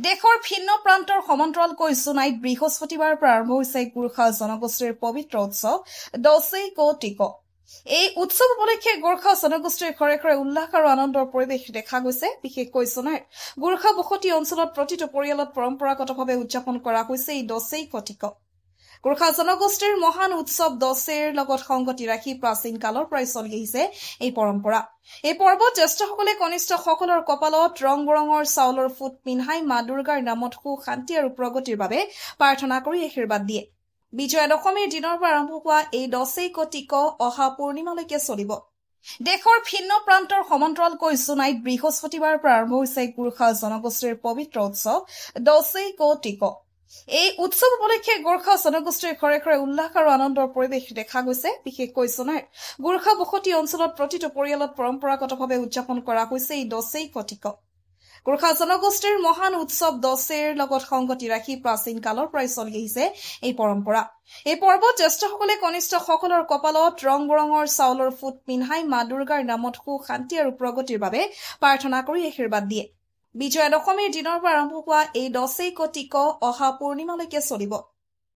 দেশৰ ভিন্ন প্ৰান্তৰ সমান্তৰালকৈ জোনাইত বৃহস্পতিবাৰৰ পৰা আৰম্ভ হৈছে গোৰ্খা জনগোষ্ঠীৰ পবিত্ৰ উৎসৱ দছেই ক টিক। এই উৎসৱ উপলক্ষে গোৰ্খা জনগোষ্ঠীৰ ঘৰে ঘৰে উল্লাস আৰু আনন্দৰ পৰিৱেশ দেখা গৈছে। বিশেষকৈ জোনাইৰ গোৰ্খা বসতি অঞ্চলত প্ৰতিটো পৰিয়ালত পৰম্পৰাগতভাৱে উদযাপন কৰা হৈছে এই দছেই ক টিক। গোৰ্খা জনগোষ্ঠীৰ মহান উৎসৱ দছেৰ লগত সংগতি ৰাখি প্ৰাচীন কালৰ পৰাই চলি আহিছে এই পৰম্পৰা। এই পৰ্বত জ্যেষ্ঠসকলে কনিষ্ঠসকলৰ কপালত ৰং বৰঙৰ চাউলৰ ফুট পিন্ধাই মা দুৰ্গাৰ নামত সুখ, শান্তি আৰু প্ৰগতিৰ বাবে প্ৰাৰ্থনা কৰি আশীৰ্বাদ দিয়ে। বিজয়া দশমীৰ দিনৰ পৰা আৰম্ভ হোৱা এই দছেই ক টিক অহা পূৰ্ণিমালৈকে চলিব। দেশৰ ভিন্ন প্ৰান্তৰ সমান্তৰালকৈ জোনাইত বৃহস্পতিবাৰৰ পৰা আৰম্ভ হৈছে গোৰ্খা জনগোষ্ঠীৰ পবিত্ৰ উৎসৱ দছেই ক টিক। এই উৎসৱ উপলক্ষে গোৰ্খা জনগোষ্ঠীৰ ঘৰে ঘৰে উল্লাস আৰু আনন্দৰ পৰিৱেশ দেখা গৈছে। বিশেষকৈ জোনাইৰ গোৰ্খা বসতি অঞ্চলত প্ৰতিটো পৰিয়ালত পৰম্পৰাগতভাৱে উদযাপন কৰা হৈছে এই দছেই ক টিক। গোৰ্খা জনগোষ্ঠীৰ মহান উৎসৱ দছেৰ লগত সংগতি ৰাখি প্ৰাচীন কালৰ পৰাই চলি আহিছে এই পৰম্পৰা। এই পৰ্বত জ্যেষ্ঠসকলে কনিষ্ঠসকলৰ কপালত ৰং বৰঙৰ চাউলৰ ফুট পিন্ধাই মা দুৰ্গাৰ নামত সুখ, শান্তি আৰু প্ৰগতিৰ বাবে প্ৰাৰ্থনা কৰি আশীৰ্বাদ দিয়ে। বিজয়া দশমীৰ দিনৰ পৰা আৰম্ভ হোৱা এই দছেই ক টিক অহা পূৰ্ণিমালৈকে চলিব।